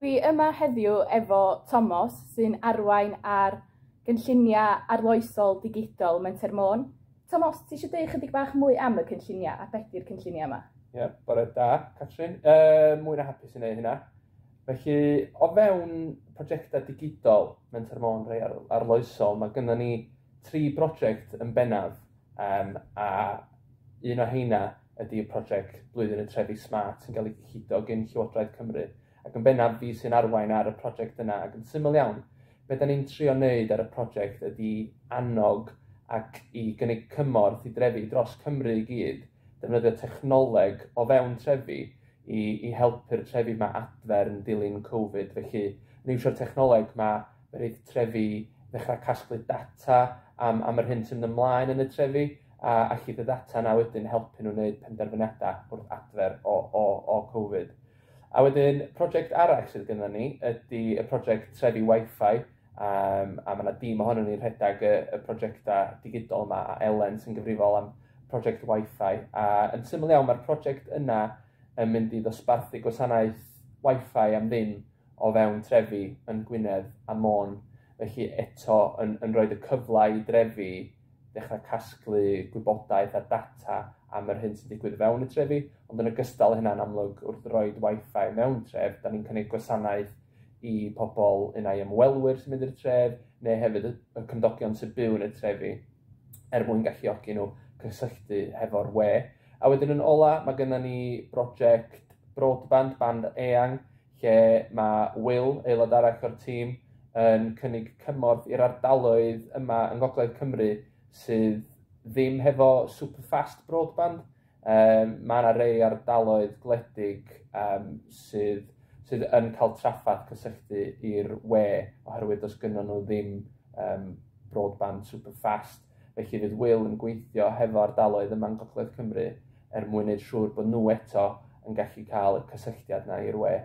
Dwi yma heddiw efo Tomos sy'n arwain ar gynlluniau arloesol digidol Menter Môn. Tomos, ti eisiau dweud chydig bach mwy am y cynlluniau a beth yw'r cynlluniau yma? Ie, yeah, bore da, Catrin. Mwy na hapus i wneud hynna. Felly, o fewn prosiectau digidol Menter Môn rhai arloesol, mae gynnon ni 3 brosiect yn bennaf, a un o heina ydy y prosiect Blwyddyn y Trefi Smart sy'n cael ei gyllido gan Llywodraeth Cymru. Ac yn bennaf fi sy'n arwain ar y prosiect yna, ac yn syml iawn, be da ni'n trio wneud ar y prosiect ydy annog ac i gynnig cymorth i drefi dros Cymru i gyd, defnyddio technoleg o fewn trefi i helpu'r trefi yma adfer yn dilyn Covid. Felly, yn iwsio'r technoleg ma, fe reith trefi ddechrau casglu data am yr hyn sy'n mynd ymlaen yn y trefi, a allu y data yna wedyn helpu nhw wneud penderfyniadau wrth adfer o Covid. A wedyn, prosiect arall sydd gennym ni ydy y prosiect Trefi Wi-Fi, a mae yna dîm ohonon ni'n rhedeg y prosiectau digidol yma, a Elen sy'n gyfrifol am prosiect Wi-Fi. A yn syml iawn, mae'r prosiect yna yn mynd i ddosbarthu gwasanaeth Wi-Fi am ddim o fewn trefi yn Gwynedd a Môn. Felly eto yn rhoi y cyfle i drefi ddechrau casglu gwybodaeth a data am yr hyn sy'n digwydd fewn y trefi, ond yn ogystal hynna'n amlwg wrth roed Wi-Fi mewn tref, da ni'n cynnig gwasanaeth i pobl unai ymwelwyr sy'n mynd i'r tref, neu hefyd y cymdogion sy'n byw yn y trefi, er mwyn galluogi nhw cysylltu hefo'r we. A wedyn yn ola, mae gennym ni brosiect broadband, band eang, lle mae Will, aelod arall o'r tîm, yn cynnig cymorth i'r ardaloedd yma yng Ngogledd Cymru sydd ddim hefo super fast broadband. Mae yna rei ardaloedd gwledig sydd yn cael trafferth cysylltu i'r we oherwydd does gynnon nhw ddim broadband super fast. Felly fydd Will yn gweithio hefo ardaloedd yma yng Ngogledd Cymru er mwyn wneud siŵr bod nhw eto yn gallu cael y cysylltiad na i'r we.